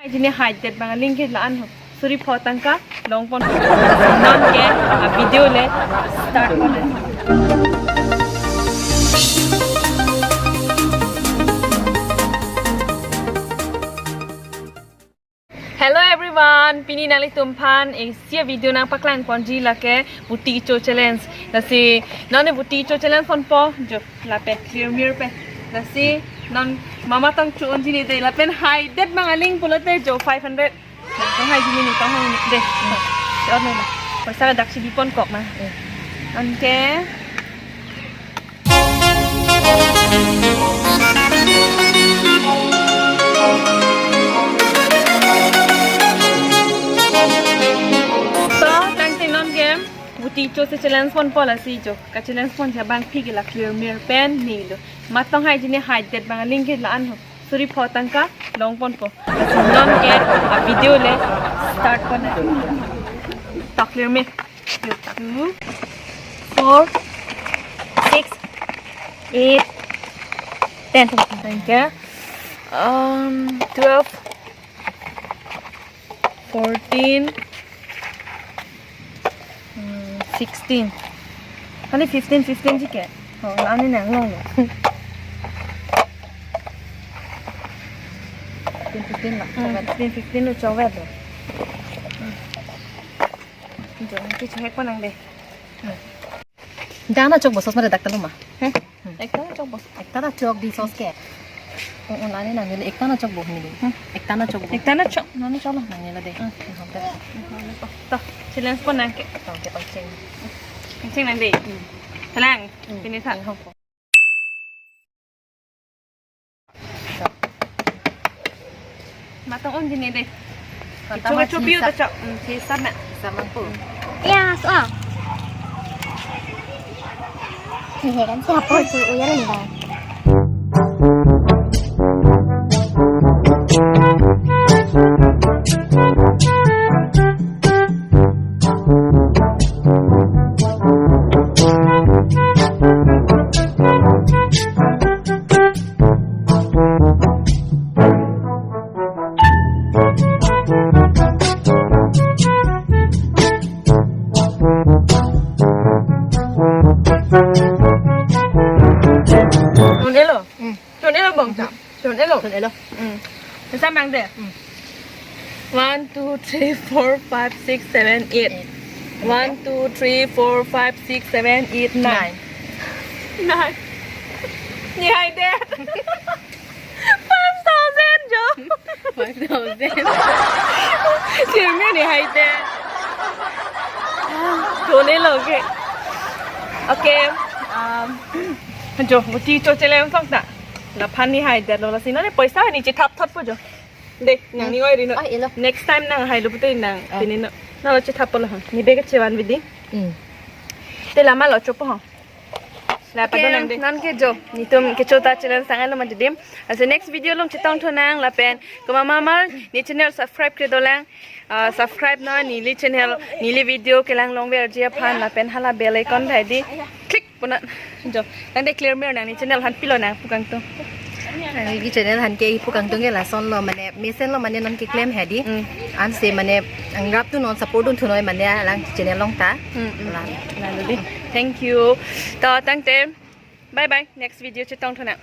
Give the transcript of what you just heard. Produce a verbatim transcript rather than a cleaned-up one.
Jini height det bang aling ke la-an ho. Suri pho tangka longpon. Non ke a video le start pon. Hello everyone, pini nanglitumphan isi a video nangpaklang ponji lake buti cho challenge. Lasi non ne buti cho challenge ponpo jo lapen clear mirror pen. Lasi non mama tong cho unji ne de lapen height det bang aling pulote jo five hundred. Tong hai jini ne tong hai ne de. Shot ne la. Paisa daksi bipon kok ma. Anke. So, tangte non ke buti cho si challenge ponpo lasi jo. Ka challenge pon si abangpi ke la clear mirror pen ne lo. Mat tong hai jini height det bang aling ke la-an ho. Suri pho tangka longponpo. Lasi non ke a video le start pon. To clear mirror. Two, four, six, eight, ten. Tangka. Um, twelve, fourteen, hmm, sixteen. Kali fifteen, fifteen ji ke. Oh, la-an ne nanglonglo. Fifteen, fifteen la. Hmm, fifteen, fifteen lo chowet lo. Hmm. Jo, ke chowet pon nang de. Hmm. Dana chokpo sos mare dak talo ma. Hmm. Ekta na chokpo. Ekta na chok di sos ke. Oh, oh, la-an ne nangne ekta na chokpo ne. Hmm. Ekta na chokpo. Ekta na chok, nani choklo. Nangne la de. Hmm. Ni hom de. To, challenge pon nang ke. To, ke pangcheng. Pangcheng nang de. Hmm. Tenang. Hmm. Pini tha. Ni hom. Matang on jini de. Matang. Chopi chopi ta chok. Hmm, si sab na. Samang po. Ya, so. Ni heran siapa si uyar ni ba. Tunelo. Hmm. Tunelo bong ta. Tunelo. Tunelo. Hmm. Samang de. Hmm. One, two, three, four, five, six, seven, eight. Eight. One, two, three, four, five, six, seven, eight, nine. Nine. Nine. Ni height det. Five thousand jo. Five thousand. Sirmi ni height det. Tunelo ke. Okay. Um, jo, buti cho challenge pon ta. Laphan ni height detlo lasi non ne paisa ni chethap thotpo jo. De, nang ni oi rino. Ah, elo. Next time nang hailo pulote nang. Ah. Pini no. Nang lo chethappo lo ha. Ne bag chevan bidi. Hmm. Te lama lo chopo ha. La pado nang de. Okay, non ke jo. Netum kecho ta challenge tang-an lo mati dim. Lasi next video along chetongthu nang lapen. Komat ma mar ne channel subscribe kre dolang. Ah, subscribe non neli channel, neli video kelang longverji aphan lapen hala bell icon thaidi. Click pon nang. Jo. Nang de clear mirror nang ne channel aphan pilo nang pu kangtung. Neli channel aphan ke pu kangtung ke lason lo mane mesen lo mane non keklem hedi. Hmm. Ansi mane angrap tu non support dunthu noi mane alang channel along ta. Hmm, hmm. Lang. Lang dei. Thank you. To tangte. Bye bye. Next video chetongthu nang.